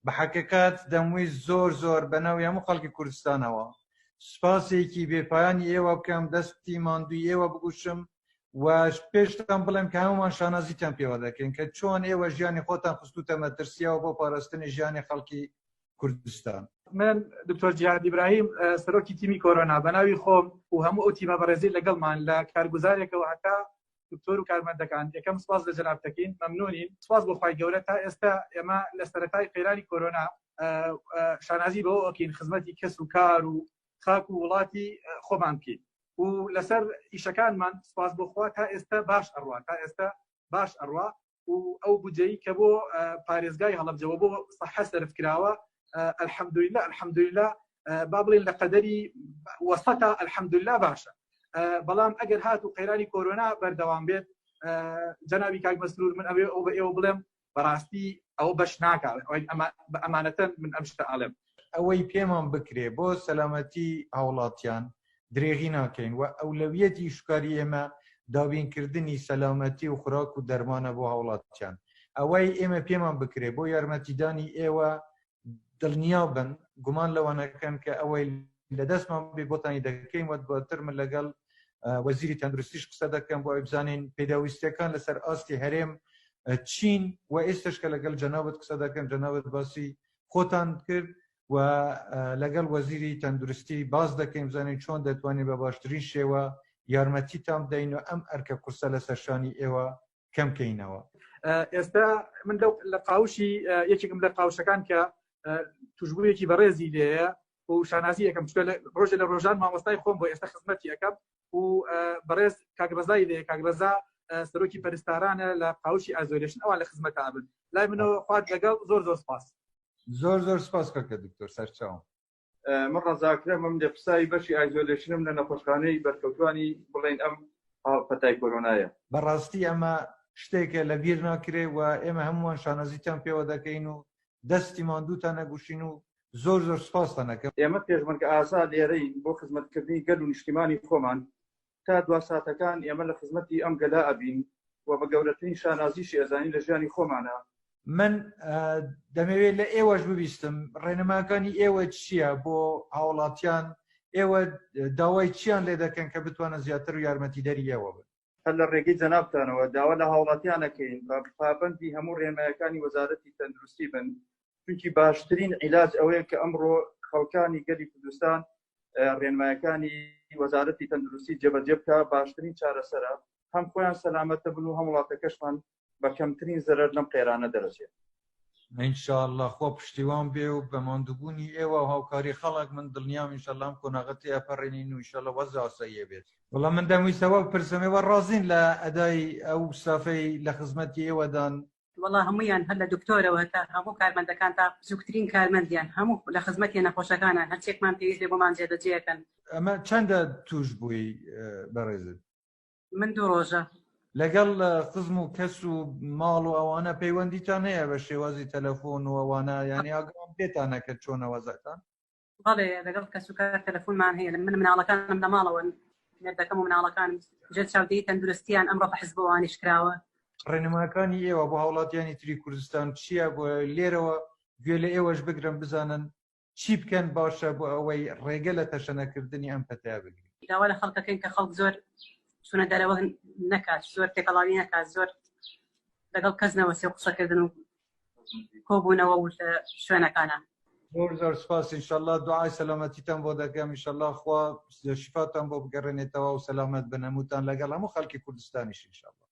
بە حەقیقەت دەمویست زۆر زۆر بە ناوی هەموو خەڵکی کوردستانەوە سوپاسێکی بێپایانی ئێوە بکەم، دەستی ماندووی ئێوە بگوشم و پێشتان بڵێم کە هەموومان شانازیتان پێوە دەکەین کە چۆن ئێوە ژیانی خۆتان خستوتە مەترسیەوە بۆ پاراستنی ژیانی خەڵکی کوردستان. من دکتۆر جیهاد ئیبراهیم سەرۆکی تیمی کۆرۆنا بە ناوی خۆم و هەموو ئەو تیمە بەڕێزی لەگەڵمان لە کارگوزارێکەوە هەتا دکتۆر و کارمەندەکان یەکەم سپاس لە جەناب دەکەین مەمنونین سپاس بۆ خوای گەورە تا ئێستا ئێمە لە سەرەتای قەیرانی کۆرۆنا شانازی بەوە ئەکەین خزمەتی کەس و کار و خاک و وڵاتی خۆمان بکەین و لەسەر ئیشەکانمان سپاس بۆ خوا تا ئێستا باش ئەڕوا تا ئێستا باش ئەڕوا و ئەو بودجەی کە بۆ پارێزگای هەڵەبجەوە بۆ سەحە سەرف کراوە الحەمدللە الحەمدللە با بڵێن لە قەدەری وەسەتە الحەمدللە باشە بەڵام ئەگەر هات و قەیرانی کۆرۆنا بەردەوام بێت جەنابی کاک مەسرور من ئەوێ ئەو بە ئێوە بڵێم بەڕاستی ئەوە بەش ناکات بە ئەمانەتەن من ئەم شتە ئەڵێم. ئەوەی پێمان بکرێ بۆ سەلامەتی هاوڵاتیان درێغی ناکەین و ئەولەویەتی شوکاری ئێمە دابینکردنی سەلامەتی و خوراک و دەرمانە بۆ هاوڵاتیان. ئەوەی ئێمە پێمان بکرێ بۆ یارمەتیدانی ئێوە دڵنیا بن گومان لەوە نەکەن کە ئەوەی لە دەستمان بێ بۆتانی دەکەین و دواتر من لەگەڵ وەزیری تەندروستیش قسە دەکەم بۆ ئەوەی بزانین پێداویستیەکان لەسەر ئاستی هەرێم چین و ئێستش کە لەگەڵ جەنابت قسە دەکەم جەنابت باسی خۆتان کرد و لەگەڵ وەزیری تەندروستی باس دەکەین بزانین چۆن دەتوانین بە باشترین شێوە یارمەتیتان بدەین و ئەم ئەرکە قورسە لەسەر شانی ئێوە کەم کەینەوە. ئێستا من لەو لە قاوشی یەکێکم لە قاوشەکان کە توشبوویەکی بەڕێزی لێیە و شانازی یەکەم چکە ڕۆژێ لە ڕۆژان مامۆستای خۆم بۆ ئێستا خزمەتی ئەەکەم و بەڕێز کاک ڕەزای لێ کاک ڕەزا سەرۆکی پەرستارانە لە قاوشی isolation ئەوان لە خزمەتا بن لای منەوە خوات لەگەڵ زۆر زۆر سپاس. زۆر زۆر سپاس کاکە دکتۆر سەرچاوم. من ڕەزاکرەمم لێپرسراوی بەشی isolation م لە نەخۆشخانەی بەرکەوتوانی بڵێن ئەم پەتای کۆرۆنایە. بەڕاستی ئەمە شتێکە لە بیر ناکرێ و ئێمە هەمووان شانازیتان پێوە دەکەین و دەستی ماندووتان ئەگوشین و زۆر زۆر سپاستان ئەکەم. ئێمە پێشمەرگە ئازا لێرەین بۆ خزمەتکردنی گەل و نیشتیمانی خۆمان تا دوا ساتەکان ئێمە لە خزمەتی ئەم گەلە ئەبین و بە گەورەترین شانازیشی ئەزانین لە ژیانی خۆمانا. من دەمەوێت لە ئێوەش ببیستم ڕێنماکانی ئێوە چییە بۆ هاوڵاتیان، ئێوە داوای چیان لێ دەکەن کە بتوانن زیاتر و یارمەتیدەری ئێوە بن؟ هەر لە ڕێگەی جەنابتانەوە داوا لە هاوڵاتیان ئەکەین بە پابەندی هەموو ڕێنمایەکانی وەزارەتی تەندروستی بن، چونکی باشترین عیلاج ئەوەیە کە ئەمڕۆ خەڵکانی گەلی کوردستان ڕێنمایەکانی وەزارەتی تەندروستی جێبەجێ بکە باشترین چارەسەرە هەم خۆیان سەلامەتە بن و هەم وڵاتەکەشمان بە کەمترین زەرەر لەم قەیرانە دەرەچێت. انشاءاللە خوا پشتیوان بێ و بە ماندووبوونی ئێوە و هاوکاری خەڵک من دڵنیام انشاءاللە ئەم قۆناغە تێئەپەڕێنین و انشاءاللە وەزع ئاساییە بێت. وەڵا من دەمویست ئەوە بپرسم ئێوە ڕازین لە ئەدای ئەو ستافەی لە خزمەتی ئێوەدان؟ وەڵا هەموویان هەر لە دکتۆرەوە هەتا هەموو کارمەندەکان تا بچووکترین کارمەندیان هەموو لە خزمەتی نەخۆشەکانان هەرچێکمان پێویست بێ بۆمان جێبەجێ ئەکەن. ئەمە چەندە تووش بووی بەڕێزت؟ من دوو ڕۆژە. لەگەڵ خزم و کەس و ماڵ و ئەوانە پەیوەندیتان هەیە بە شێوازی تەلەفۆن و ئەوانە یانی ئاگام پێتانە کە چۆنە وەزعتان؟ بەڵێ لەگەڵ کەسوکار تەلەفۆنمان هەیە من مناڵەکانم لە ماڵەوەن مێردەکەم و مناڵەکانم ژێر چاودێری تەندروستیان ئەمڕۆ فەحس بۆ ئەوانیش کراوە. ڕێنماکانی ئێوە بۆ هاوڵاتیانی تری کوردستان چییە بۆ لێرەوە گوێ لە ئێوەش بگرن بزانن چی بکەن باشە بۆ ئەوەی ڕێگە لە تەشەنەکردنی ئەم پەتایە بگرین؟ داوا لە خەڵکەکەین کە خەڵک زۆر چوونە دەرەوە نەکات زۆر تێکەڵاوی نەکات زۆر لەگەڵ کەس نەوەسێ و قسەکردن و کۆبوونەوە و لە شوێنەکانە. زۆر زۆر سپاس انشاللە دوعای سەلامەتیتان بۆ دەکەم انشاللە خوا شفاتان بۆ بگەڕێنێتەوە و سەلامەت بن هەمووتان لەگەڵ هەموو خەڵکی کوردستانیش انشاللە.